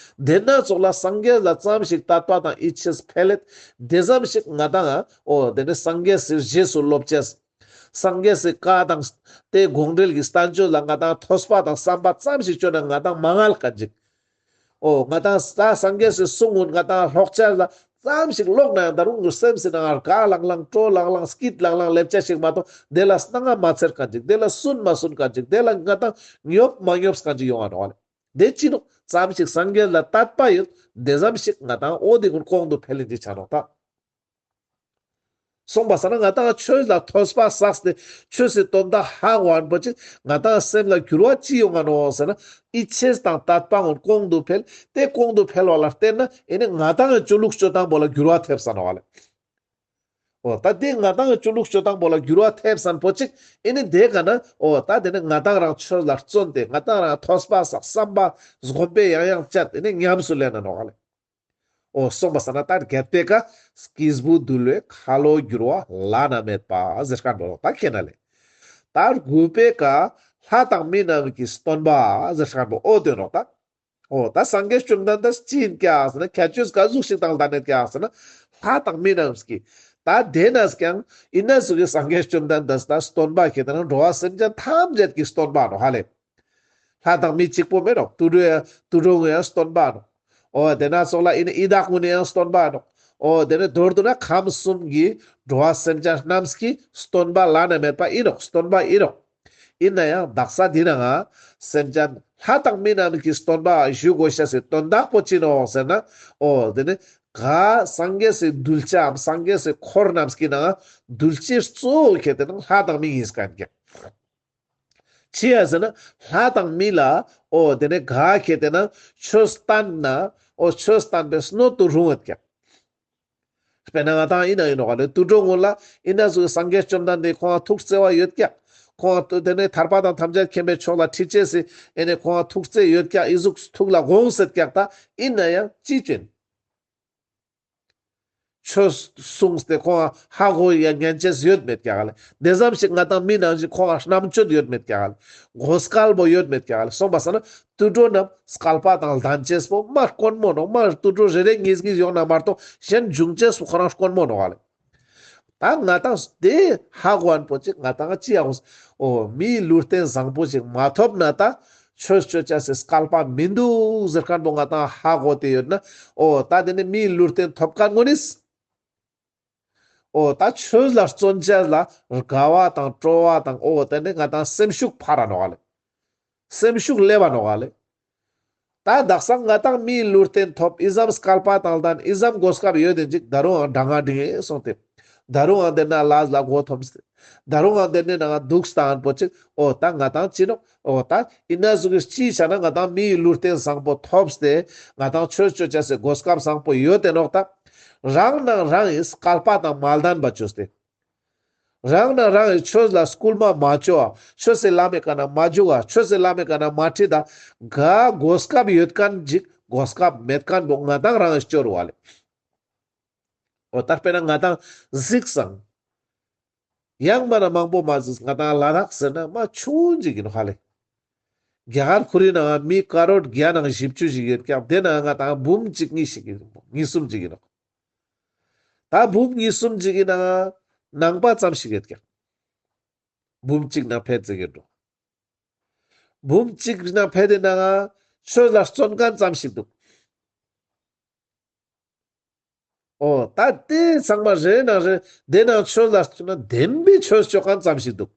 དེ་ན་ཙོགས་ལ་སངས་རྒྱས་ལ་ཙམ་ཞིག་དད་པ་དང་ཡིད་ཆེས་འཕེལ་ལེད། དེ་ཙམ་ཞིག་ང་ཏང་ཨ་འོ་དེ་ནི་སངས་རྒྱས་སི་རྗེས་སུ་སློབ་ཅེས། སངས་རྒྱས་སི་བཀའ་དང་དེ་དགོངས་འགྲེལ་གྱི་བསྟན་བཅོས་ལ་ང་ཏང་ཐོས་པ་དང་བསམ་པ་ཙམ་ཞིག་བཅོས་ན་ང་ཏང་མ་ངལ་ཁན་ཅིག་འོ་ང་ཏང་ས་སངས་རྒྱས་སི་གསུང་ངུན་ང་ཏང་ལྷོག་ཅེས་ལ་ཙམ་ཞིག་ལྷོག་ན་ཡང་ད་རུང་གི་སེམས་སི་ནང་དགའ་ལང་ལང་སྤྲོ་ལང་ལང་སྐྱིད་ལང་ལང་ལེབ་ཅེས་ཞིག་མ་གཏོགས་དེ་ལ་སྣང་ང་མ་ཚེར་ཁན་ཅིག་དེ་ལ་སུན་མ་སུན་ཁན་ཅིག་དེ་ལ་ང་ཏང་ཉོབ་མ་ཉོབ་ཁན་ཅིག་ཡོང་ང་ནོག་ལེ། དེ་ཅི་ནོག་ཙམ་ཞིག་སངས་རྒྱས་ལ་དད་པ་ཡོད། དེ་ཙམ་ཞིག་ང་ཏང་འོ་དེ་ཀུན་གོང་དུ་འཕེལ་ལེན་ཅིག་ཆ་ནོག་ད། སོང་པ་ས་ན་ང་ཏང་ཆོས་ལ་ཐོས་པ་བསགས་ཏེ་ཆོས་སི་དོན་དག་ཧ་གོ་ཨན་པོ་ཅིག་ང་ཏང་སེམས་ལ་འགྱུར་བ་ཅི་ཡོང་ང་ནོག་ཟེར་ན། ཡིད་ཆེས་དང་དད་པ་ཀུན་གོང་དུ་འཕེལ། དེ་གོང་དུ་འཕེལ་བ་ལ་བརྟེན་ན་ཨེ་ནི་ང་ཏང་གི་ཆོས་ལུགས་སྤྱོད་སྟངས་པོ་ལ་འགྱུར་བ་ཐེབས་ས་ནོག་ལེ། འོ་ད་དེ་ང་ཏང་གི་ཆོས་ལུགས་སྤྱོད་སྟངས་པོ་ལ་འགྱུར་བ་ཐེབས་ས་ན་པོ་ཅིག་ཨེ་ནི་དེ་ག་ན་འོ་ད་དེ་ནི་ང་ཏང་རང་ཆོས་ལ་བརྩོན་ཏེ་ང་ཏང་རང་ཐོས་པ་བསགས་བསམ་པ་སྒོམ་པ་ཡང་ཡང་བཅད་དེ་ནི་ཉམས་སུ་ལེན་ན་ནོག་ལེ། འོ་སོང་པ་ས་ན་ད་བརྒྱད་པའི་ཀ་སྐྱེས་བུ་འདུལ་བའི་ཁ་ལོ་བསྒྱུར་བ་བླ་ན་མེད་པ་ཟེར་ཁན་པོ་ད་ཁྱེད་ན་ལེ། ད་དགུ་པའི་ཀ་ལྷ་དང་མི་རྣམས་ཀྱི་སྟོན་པ་ཟེར་ཁན་པོ་འོ་དེ་ནོག་ད། འོ་ད་སངས་རྒྱས་བཅོམ་ལྡན་འདས་ཅི་ཡིན་ཀྱག་ཟེར་ན་ཁྱད་ཆོས་ག་ཟུག་ཞིག་དང་ལྡན་ནེད་ཀྱག་ཟེར་ན་ལྷ་དང་མི་རྣམས་ཀྱི། ད་དེ་ནས་ཀྱང་ཨིན་ན་ཟུག་གི་སངས་རྒྱས་བཅོམ་ལྡན་འདས་ད་སྟོན་པ་ཁྱེད་དེ་ན་འགྲོ་བ་སེམས་ཅན་ཐམས་ཅད་ཀྱི་སྟོན་པ་ནོག་ཧ་ལེ། ལྷ་དང་མི་གཅིག་པོ་མེན་ནོག་དུད་འགྲོ་ཡང་དུད་འགྲོ་ངོ་ཡང་སྟོན་པ་ནོག་འོ་དེ་ན་ཙོགས་ལ་ཨེ་ནི་ཡི་དྭགས་ངོ་ནི་ཡང་སྟོན་པ་ནོག་འོ་དེ་ནི་མདོར་བསྡུ་ན་ཁམས་གསུམ་གྱི་འགྲོ་བ་སེམས་ཅན་རྣམས་ཀྱི་སྟོན་པ་བླ་ན་མེད་པ་ཨིན་ནོག་སྟོན་པ་ཨིན་ནོག་ཨིན་ན་ཡང་དག་ས་འདི་ནང་ང་སེམས་ཅན་ལྷ་དང་མི་རྣམས་ཀྱི་སྟོན་པ་ཞུ་དགོས་ཤེས་སི་དོན་དག་པོ་ཅི་ནོག་ཟེར་ན། འོ་དེ་ནི་ག་སངས་རྒྱས་སི་གདུལ་བྱའམ་སངས་རྒྱས་སི་འཁོར་རྣམས་ཀྱི་ནང་ང་གདུལ་བྱའི་གཙོ་བོ་ཁྱེད་དེ་ན་ལྷ་དང་མི་ཡིན་ཁན་ཀྱང་། ཅི་ཡ་ཟེར་ན་ལྷ་དང་མི་ལ་འོ་དེ་ནི་ག་ཁྱེད་དེ་ན་ཆོས་བསྟན་ན་འོ་ཆོས་བསྟན་པའི་སྣོད་དུ་རུང་བ་ཀྱང་། དཔེར་ན་ང་ཏང་ཨིན་ན་ཨིན་ནོག་ལེ། དུད་འགྲོ་ངོ་ལ་ཨིན་ན་ཟུག་སངས་རྒྱས་བཅོམ་ལྡན་འདས་ཁོང་ང་ཐུགས་བརྩེ་བ་ཡོད་ཀྱག་ཁོང་ང་དེ་ནས་ཐར་པ་དང་ཐམས་ཅད་མཁྱེན་པའི་ཕྱོགས་ལ་ཁྲིད་ཅེས་སི་ཨེ་ནས་ཁོང་ང་ཐུགས་བརྩེ་ཡོད་ཀྱག་ཨི་ཟུག་ཐུགས་ལ་དགོངས་སེད་ཀྱག་ད་ཨིན་ན་ཡང་ཅི་ཅོ་ཨིན། ཆོས་གསུངས་ཏེ་ཁོང་ང་ཧ་གོ་ཡ་ཉན་ཅེས་ཡོད་མེད་ཀྱག་ལེ། དེ་ཙམ་ཞིག་ང་ཏང་མི་ནང་བཞིན་ཁོང་ང་རྣམ་དཔྱོད་ཡོད་མེད་ཀྱག་ལེ། གོ་སྐལ་པོ་ཡོད་མེད་ཀྱག་ལེ། སོང་པ་སང་ན་དུད་འགྲོ་རྣམས་སྐལ་པ་དང་ལྡན་ཅེས་པོ་མ་དཀོན་མོ་ནོག་མ་དུད་འགྲོ་རེ་རེ་གཉིས་གཉིས་ཡོང་ན་མ་གཏོགས་གཞན་འབྱུང་ཅེས་པོ་ཁོ་རང་དཀོན་མོ་ནོག་ལེ། ད་ང་ཏང་དེ་ཧ་གོ་ཨན་པོ་ཅིག་ང་ཏང་ཅི་ཡ་གོ་ས། འོ་མིའི་ལུས་རྟེན་བཟང་པོ་ཅིག་མ་ཐོབ་ན་ད་ཆོས་ཅོ་ཅེས་སི་སྐལ་པ་མི་འདུག་ཟེར་ཁན་པོ་ང་ཏང་ཧ་གོ་སྟེ་ཡོད་ན། འོ་ད་དེ་ནི་མིའི་ལུས་རྟེན་ཐོབ་ཁན་ངོ་ནི། འོ་ད་ཆོས་ལ་བརྩོན་ཅེས་ལ་དགའ་བ་དང་སྤྲོ་བ་དང་འོ་དེ་ནི་ང་ཏང་སེམས་ཤུགས་འཕར་ར་ནོག་ལེ། སེམས་ཤུགས་སླེབ་བ་ནོག་ལེ། ད་དག་ས་ང་ཏང་མིའི་ལུས་རྟེན་ཐོབ་ཨི་ཙམ་སྐལ་པ་དང་ལྡན་ཨི་ཙམ་གོ་སྐབས་ཡོད་དེ་ཅིག་ད་རུང་ཡང་གྲང་ང་འགྲིག་ངེ་སོང་སྟེ། ད་རུང་ཡང་དེ་ན་ལས་ལ་མགོ་འཐོམས་ཏེ། ད་རུང་ཡང་དེ་ནས་ནང་འདུག་སྟངས་པོ་ཅིག་འོ་ད་ང་ཏང་ཅི་ནོག་འོ་ད་ཨིན་ན་ཟུག་གི་ཅི་ཆ་ན་ང་ཏང་མིའི་ལུས་རྟེན་བཟང་པོ་ཐོབ་སྟེ་ང་ཏང་ཆོས་ཅོ་ཅེས་སི་གོ་སྐབས་བཟང་པོ་ཡོད་དེ་ནོག་ད། རང་ནང་རང་ངི་སྐལ་པ་དང་མ་ལྡན་པ་ཅོས་ཏེ། རང་ན་རང་ངི་ཆོས་ལ་སྐུལ་མ་མ་ཅོ་བ། ཆོས་སི་ལམ་མི་ཀ་ན་མ་འཇུག་བ། ཆོས་སི་ལམ་མི་ཀ་ན་མ་ཁྲིད་ད། ག་གོ་སྐབས་ཡོད་ཁན་ཅིག་གོ་སྐབས་མེད་ཁན་པོ་ང་ཏང་རང་ངི་ཅོ་རུ་བ་ལེ། འོ་ད་དཔེར་ན་ང་ཏང་གཟིགས་སང་། ཡང་མ་ན་མང་པོ་མ་གཟིགས་ང་ཏང་ལ་དྭགས་ཟེར་ན་མ་ཆུང་ཅིག་ཨིན་ནོག་ཧ་ལེ། རྒྱ་གར་ཁོ་རའི་ནང་མི་ཀ་རོར་བརྒྱ་ནང་བཞི་བཅུ་ཞིག་ཡོད་ཀྱག་དེ་ན་ང་ཏང་འབུམ་གཅིག་གཉིས་ཤིག་ཨིན་ནོག་གཉིས་གསུམ་ཅིག་ཨིན་ནོག་ད་འབུམ་གཉིས་གསུམ་ཅིག་གི་ནང་ནང་པ་ཙམ་ཞིག་ཡོད་ཀྱག་འབུམ་གཅིག་ནང་ཕེད་ཙེ་ཡོད་འགྲོ། འབུམ་གཅིག་ནང་ཕེད་དེ་ནང་ཆོས་ལ་བརྩོན་ཁན་ཙམ་ཞིག་འདུག་འོ་ད་དེ་ཚང་མ་རེ་ནང་རེ་དེ་ནང་ཆོས་ལ་བརྩོན་ན་བདེན་པའི་ཆོས་ཅོ་ཁན་ཙམ་ཞིག་འདུག་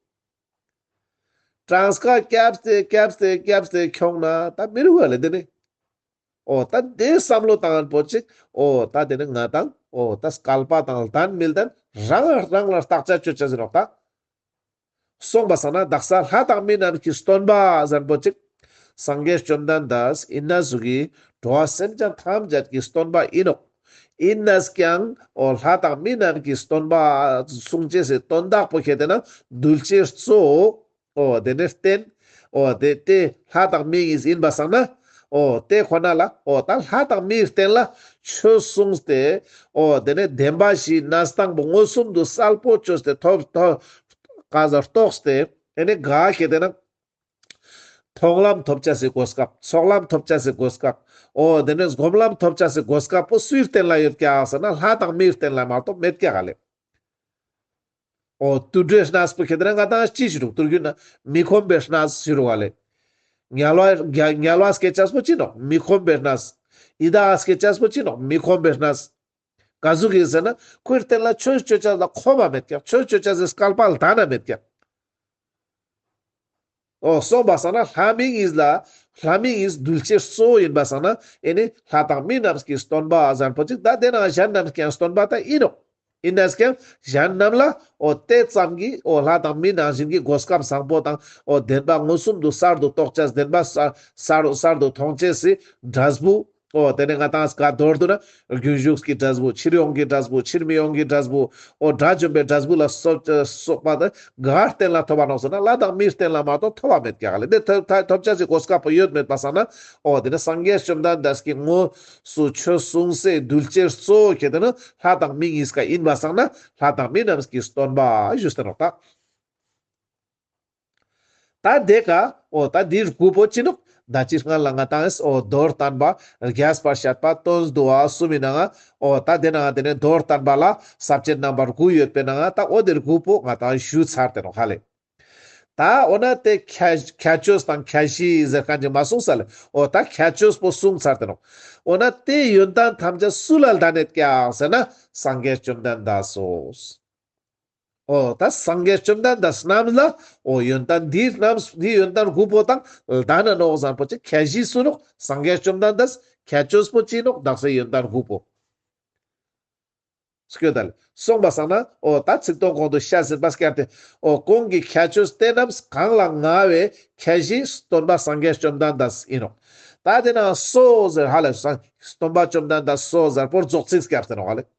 གྲངས་ཀ་བརྒྱབ་སྟེ་བརྒྱབ་སྟེ་བརྒྱབ་སྟེ་ཁྱོང་ན་ད་མི་རུག་ག་ལེ་དེ་ནི། འོ་ད་དེ་བསམ་བློ་བཏང་ཨན་པོ་ཅིག་འོ་ད་དེ་ནི་ང་ཏང་འོ་ད་སྐལ་པ་དང་ལྡན་མི་ལྡན་རང་རང་ལ་བརྟག་དཔྱད་ཅོ་ཅེས་ཨིན་ནོག་ད། སོང་པ་སང་ན་དག་ས་ལྷ་དང་མི་རྣམས་ཀྱི་སྟོན་པ་ཟེར་ཨན་པོ་ཅིག་སངས་རྒྱས་བཅོམ་ལྡན་འདས་ཨིན་ན་ཟུག་གི་འགྲོ་བ་སེམས་ཅན་ཐམས་ཅད་ཀྱི་སྟོན་པ་ཨིན་ནོག་ཨིན་ནས་ཀྱང་འོ་ལྷ་དང་མི་རྣམས་ཀྱི་སྟོན་པ་གསུང་ཅེས་སི་དོན་དག་པོ་ཁྱེད་དེ་ན་གདུལ་བྱའི་གཙོ་བོ། འོ་དེ་ནས་བརྟེན། འོ་དེ་དེ་ལྷ་དང་མི་ཡིན་པ་སང་ན། འོ་དེ་ཁོ་ན་ལ་འོ་ད་ལྷ་དང་མིའི་རྟེན་ལ་ཆོས་གསུངས་ཏེ། འོ་དེ་ནས་བདེན་པ་བཞིའི་གནས་སྟངས་པོ་མངོན་སུམ་དུ་གསལ་པོ་ཅོས་ཏེ་ཐོབ་ཐོབ་ག་ཟ་རྟོགས་ཏེ། ཨེ་ནི་ག་ཁེ་ཏེ་ན་མཐོང་ལམ་ཐོབ་ཅེས་སི་གོ་སྐབས། ཚོགས་ལམ་ཐོབ་ཅེས་སི་གོ་སྐབས། འོ་དེ་ནས་སྒོམ་ལམ་ཐོབ་ཅེས་སི་གོ་སྐབས་པོ་སུའི་རྟེན་ལ་ཡོད་ཀྱག་ཟེར་ན་ལྷ་དང་མིའི་རྟེན་ལ་མ་གཏོགས་མེད་ཀྱག་ལེ། འོ་དུད་འགྲོའི་གནས་པོ་ཁེ་ཏེ་ན་ང་ཏང་ཅི་ཞུ་རུག་དུར་རྒྱུད་ན་མི་ཁོམ་པའི་གནས་ཞུ་རུག་ལེ། དམྱལ་བ་དམྱལ་བ་སྐྱེ་ཅེས་པོ་ཅི་ནོག་མི་ཁོམ་པའི་གནས། ཡི་དྭགས་སྐྱེ་ཅེས་པོ་ཅི་ནོག་མི་ཁོམ་པའི་གནས། ག་ཟུག་གི་ཟེར་ན་ཁོའི་རྟེན་ལ་ཆོས་ཅོ་ཅེས་ལ་ཁོམ་པ་མེད་ཀྱག་ཆོས་ཅོ་ཅེས་སི་སྐལ་པ་ལྡན་ན་མེད་ཀྱག་འོ་སོང་པ་སང་ན་ལྷ་མི་གཉིས་ལ་ལྷ་མི་གཉིས་གདུལ་བྱའི་གཙོ་བོ་ཡིན་པ་སང་ན་ཨེ་ནི་ལྷ་དང་མི་རྣམས་ཀྱི་སྟོན་པ་ཟེར་པོ་ཅིག་ད་དེ་ན་གཞན་རྣམས་ཀྱང་སྟོན་པ་ད་ཡིན་ནོག་ཡིན་ནས་ཀྱང་གཞན་རྣམས་ལ་འོ་དེ་ཙམ་གྱི་འོ་ལྷ་དང་མི་ནང་བཞིན་གྱི་གོ་སྐབས་བཟང་པོ་དང་འོ་བདེན་པ་མངོན་སུམ་དུ་གསར་དུ་རྟོགས་ཅེས་བདེན་པ་གསར་གསར་གསར་དུ་མཐོང་ཅེས་སི་འབྲས་བུ། འོ་དེ་ནས་ང་ཏང་ག་མདོར་བསྡུ་ན་རྒྱུན་ཞུགས་ཀྱི་འབྲས་བུ་ཕྱིར་འོང་གི་འབྲས་བུ་ཕྱིར་མི་འོང་གི་འབྲས་བུ། འོ་དགྲ་བཅོམ་པའི་འབྲས་བུ་ལ་སོགས་སོགས་པ་དང་ག་རྟེན་ལ་ཐོབ་པ་ནོག་ཟེར་ན་ལྷ་དང་མིའི་རྟེན་ལ་མ་གཏོགས་ཐོབ་པ་མེད་ཀྱག་ལེ། དེ་ཐོབ་ཐོབ་ཐོབ་ཅེས་སི་གོ་སྐབས་པོ་ཡོད་མེད་པ་སང་ན་འོ་དེ་ནས་སངས་རྒྱས་བཅོམ་ལྡན་འདས་ཀྱི་དངོས་སུ་ཆོས་གསུངས་སའི་གདུལ་བྱའི་གཙོ་བོ་ཁེ་ཏེ་ན་ལྷ་དང་མི་གཉིས་ཀ་ཡིན་པ་སང་ན་ལྷ་དང་མི་རྣམས་ཀྱི་སྟོན་པ་ཞུས་ཏེ་ནོག་ད། ད་དེ་ཀ་འོ་ད་འདིར་དགུ་པོ་ཅི་ནོག་ད་ཅི་སྔ་ལ་ང་ཏང་འོ་མདོར་བསྟན་པ་རྒྱས་པར་བཤད་པ་དོན་བསྡུ་བ་གསུམ་མི་ནང་ང་འོ་ད་དེ་ནང་དེ་ནས་མདོར་བསྟན་པ་ལ་ས་བཅད་རྣམ་པ་དགུ་ཡོད་པའི་ནང་ང་ད་འོ་དེ་དགུ་པོ་ང་ཏང་ཞུས་ཚར་ཏེ་ནོག་ཧ་ལེ། ད་འོ་ན་དེ་ཁྱད་ཁྱད་ཆོས་དང་ཁྱད་གཞི་ཟེར་མཁན་ཅིག་མ་གསུངས་ས་ལེ། འོ་ད་ཁྱད་ཆོས་པོ་གསུངས་ཚར་ཏེ་ནོག་འོ་ན་དེ་ཡོན་ཏན་ཐམས་ཅད་སུ་ལ་ལྡན་ནེད་ཀྱག་ཟེར་ན་སངས་རྒྱས་བཅོམ་ལྡན་འདས་སོ། འོ་ད་སངས་རྒྱས་བཅོམ་ལྡན་འདས་རྣམས་ལ་འོ་ཡོན་ཏན་འདི་རྣམས་འདི་ཡོན་ཏན་དགུ་པོ་དང་ལྡན་ན་ནོག་ཟེར་པོ་ཅིག་ཁྱད་གཞི་སུ་ནོག་སངས་རྒྱས་བཅོམ་ལྡན་འདས། ཁྱད་ཆོས་པོ་ཅི་ནོག་དག་ས་ཡོན་ཏན་དགུ་པོ། སྐྱོད་ད་ལེ། སོང་པ་སང་ན་འོ་ད་ཚིག་དོན་གོང་དུ་བཤད་ཟིན་པ་སྐྱར་ཏེ་འོ་གོང་གི་ཁྱད་ཆོས་དེ་རྣམས་གང་ལ་མངའ་བའི་ཁྱད་གཞི་སྟོན་པ་སངས་རྒྱས་བཅོམ་ལྡན་འདས་ཡིན་ནོག་ད་དེ་ན་སོ་ཟེར་ཧ་ལེ་སོ་སྟོན་པ་བཅོམ་ལྡན་འདས་སོ་ཟེར་པོ་རྫོགས་ཚིག་སྐྱར་ཏེ་ནོག་ཧ་ལེ།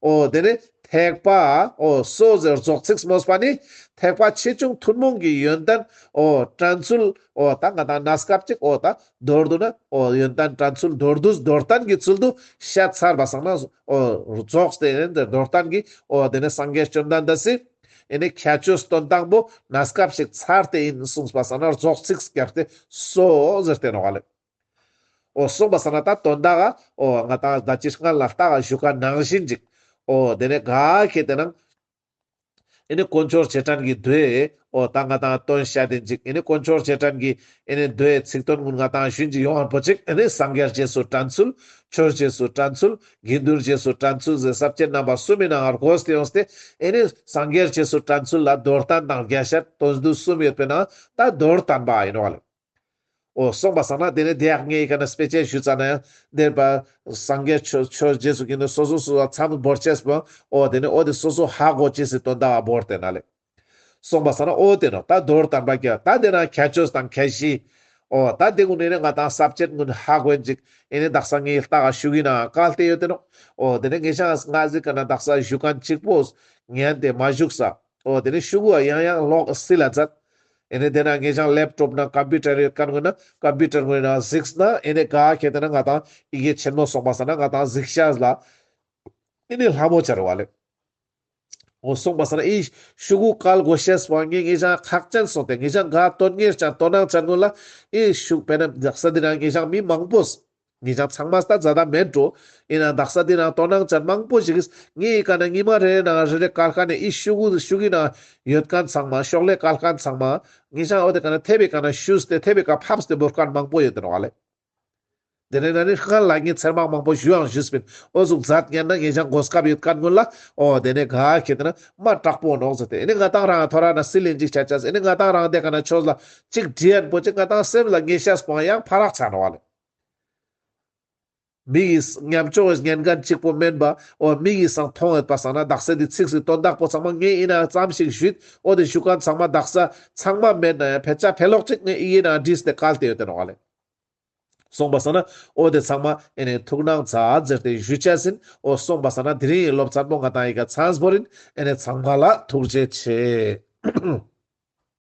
འོ་དེ་ནས་ཐེག་པ་འོ་སོ་ཟེར་རྫོགས་ཚིག་སྨོས་པ་ནི་ཐེག་པ་ཆེ་ཆུང་ཐུན་མོང་གི་ཡོན་ཏན་འོ་དྲན་ཚུལ་འོ་ད་ང་ཏང་གནས་སྐབས་ཅིག་འོ་ད་མདོར་བསྡུ་ན་འོ་ཡོན་ཏན་དྲན་ཚུལ་མདོར་བསྡུས་མདོར་བསྟན་གྱི་ཚུལ་དུ་བཤད་ཚར་བ་སང་ན་འོ་རྫོགས་ཏེ་ཡོན་ཏན་མདོར་བསྟན་གྱི་འོ་དེ་ནས་སངས་རྒྱས་བཅོམ་ལྡན་འདས་སི་ཨེ་ནི་ཁྱད་ཆོས་སྟོན་སྟངས་པོ་གནས་སྐབས་ཤིག་ཚར་ཏེ་ཡིན་གསུངས་པ་སང་ན་རྫོགས་ཚིག་སྐྱར་ཏེ་སོ་ཟེར་ཏེ་ནོག་ཧ་ལེ། འོ་སོང་པ་སང་ན་ད་དོན་དག་ག་འོ་ང་ཏང་ད་ཅི་སྔ་ལ་ལྟ་ག་ཞུ་མཁན་ནང་བཞིན་ཅིག་འོ་དེ་ནས་ག་ཁེ་ཏེ་ན་ཨེ་ནི་དཀོན་མཆོག་རྗེས་དྲན་གྱི་མདོའི་འོ་ད་ང་ཏང་དོན་བཤད་དེ་ཅིག་ཨེ་ནི་དཀོན་མཆོག་རྗེས་དྲན་གྱི་ཨེ་ནི་མདོའི་ཚིག་དོན་ཀུན་ང་ཏང་ཞུན་ཅིག་ཡོང་ཧན་པོ་ཅིག་ཨེ་ནི་སངས་རྒྱས་རྗེས་སུ་དྲན་ཚུལ། ཆོས་རྗེས་སུ་དྲན་ཚུལ། དགེ་འདུན་རྗེས་སུ་དྲན་ཚུལ་ཟེར་ས་བཅད་རྣམ་པ་གསུམ་མི་ནང་ང་བགོས་ཏེ་ཡོངས་ཏེ་ཨེ་ནི་སངས་རྒྱས་རྗེས་སུ་དྲན་ཚུལ་ལ་མདོར་བསྟན་དང་རྒྱས་བཤད་དོན་བསྡུ་གསུམ་ཡོད་པའི་ནང་ད་མདོར་བསྟན་པ་ཡིན་ནོག་ལེ། འོ་སོང་པ་སང་ན་དེ་ནས་དེ་ཡག་ངེ་ཡི་ཀ་ན་དཔེ་ཆ་ཞུ་ཙ་ན་ཡང་དེར་པ་སངས་རྒྱས་ཆོས་ཆོས་རྗེས་སུ་ཀྱི་ནི་སོ་སོ་སོ་སོ་མཚམས་བོར་ཅེས་པོ་འོ་དེ་ནས་འོ་དེ་སོ་སོ་ཧ་གོ་ཅེས་སི་དོན་དག་བོར་ཏེ་ན་ལེ། སོང་པ་སང་ན་འོ་དེ་ནོ་ད་མདོར་བསྟན་པ་ཀྱང་ད་དེ་ན་ཁྱད་ཆོས་དང་ཁྱད་གཞི་འོ་ད་དེ་ཀུན་ནི་ནི་ང་ཏང་ས་བཅད་ཀུན་ཧ་གོ་ཡིན་ཅིག་ཨེ་ནི་དག་ས་ངེ་ལྟ་ག་ཞུ་གི་ན་བཀལ་ཏེ་ཡོད་དེ་ནོ། འོ་དེ་ནས་ངེ་ཞང་ང་ཟིག་ཀ་ན་དག་ས་ཞུ་མཁན་གཅིག་པོ་ཉན་ཏེ་མ་བཞུགས་ས། འོ་དེ་ནས་ཤུ་གུ་ཡང་ཡང་ལོག་སིལ་ལ་མཛད། ཨེ་ནི་དེ་ན་ངེ་ཞང་ལེབ་ཊོབ་ན་ཀམ་པུ་ཊར་ཡོད་མཁན་ཀུན་ན་ཀམ་པུ་ཊར་ཀུན་ན་གཟིགས་ན་ཨེ་ནི་ག་ཁེ་ཏེ་ན་ང་ཏང་ཡི་གེ་ཆེན་མོ་སོང་པ་སང་ན་ང་ཏང་གཟིགས་ཤེས་ལ་ཨེ་ནི་ལྷ་མོ་ཆ་རུག་ལེ། འོ་སོང་པ་སང་ན་ཨི་ཤུ་གུ་བཀལ་དགོས་ཤེས་པོ་ངེ་ངེ་ཞང་ཁག་ཅན་སོང་སྟེ་ངེ་ཞང་ག་དོན་གཉེར་ཅན་དོ་སྣང་ཅན་ཀུན་ལ་ཨི་ཤུ་དཔེར་ན་དག་ས་དེ་ན་ངེ་ཞང་མི་མང་པོས། ངེ་ཞང་ཚང་མ་ལྟ་མཛད་ད་མེད་འགྲོ། ཨིན་ན་དག་ས་དེ་ན་དོ་སྣང་ཅན་མང་པོ་ཞིག་གིས་ངེ་ཡི་ཀ་ན་ཉི་མ་རེ་རེ་ནང་རེ་རེ་བཀལ་མཁན་ནི་ཨི་ཤུ་གུ་ཤུ་གུའི་ནང་ཡོད་མཁན་ཚང་མ་ཤོག་ལེ་བཀལ་མཁན་ཚང་མ་ངེ་ཞང་འོ་དེ་ཀ་ན་ཐེབས་པའི་ཀ་ན་ཞུས་ཏེ་ཐེབས་པའི་ཀ་ཕབས་ཏེ་བོར་མཁན་མང་པོ་ཡོད་དེ་ནོག་ལེ། དེ་ནས་ན་ནི་སྔར་ལ་ངས་ཚེར་མང་མང་པོ་ཞུ་ཡང་ཞུས་པིན། འོ་ཟུག་མཛད་ཉན་ན་ངེ་ཞང་གོ་སྐབས་ཡོད་མཁན་ཀུན་ལ་འོ་དེ་ནས་ག་ཁེ་ཏེ་ན་མ་དྲག་པོ་ནོག་ཟེར་ཏེ་ཨེ་ནི་ང་ཏང་རང་ཐོ་ར་ན་སིལ་ལིན་ཅིག་ཆ་ཆ་ཨེ་ནི་ང་ཏང་རང་དེ་ཀ་ན་ཆོས་ལ་ཅིག་དྲི་ཡན་པོ་ཅིག་ང་ཏང་སེམས་ལ་ངེ་ཤེས་པོ་ཡང་ཕ་རག་ཚ་ནོག་ལེ། མི་ཡིས་ཉམས་ཆོག་ཉན་མཁན་གཅིག་པོ་མེན་པ་འོ་མི་ཡིས་སང་མཐོང་ཡོད་པ་སང་ན་དག་ས་དེ་ཚིག་སི་དོན་དག་པོ་ཚང་མ་ངས་ཨིན་ན་ཙམ་ཞིག་ཞུས། འོ་དེ་ཞུ་མཁན་ཚང་མ་དག་ས་ཚང་མ་མེད་ན་ཡང་ཕལ་ཆ་ཕལ་ལོག་ཅིག་ངས་ཨི་ཡིན་ན་བྲིས་ཏེ་བཀལ་ཏེ་ཡོད་དེ་ནོག་ལེ། སོང་པ་སང་ན་འོ་དེ་ཚང་མ་ཨེ་ནི་ཐུགས་སྣང་མཛད་ཟེར་ཏེ་ཞུ་ཆ་ཟིན། འོ་སོང་པ་སང་ན་དེ་རིང་ངི་སློབ་ཚན་པོ་ང་ཏང་ཡི་ཀ་ཚང་བོ་རིན། ཨེ་ནི་ཚང་མ་ལ་ཐུགས་རྗེ་ཆེ།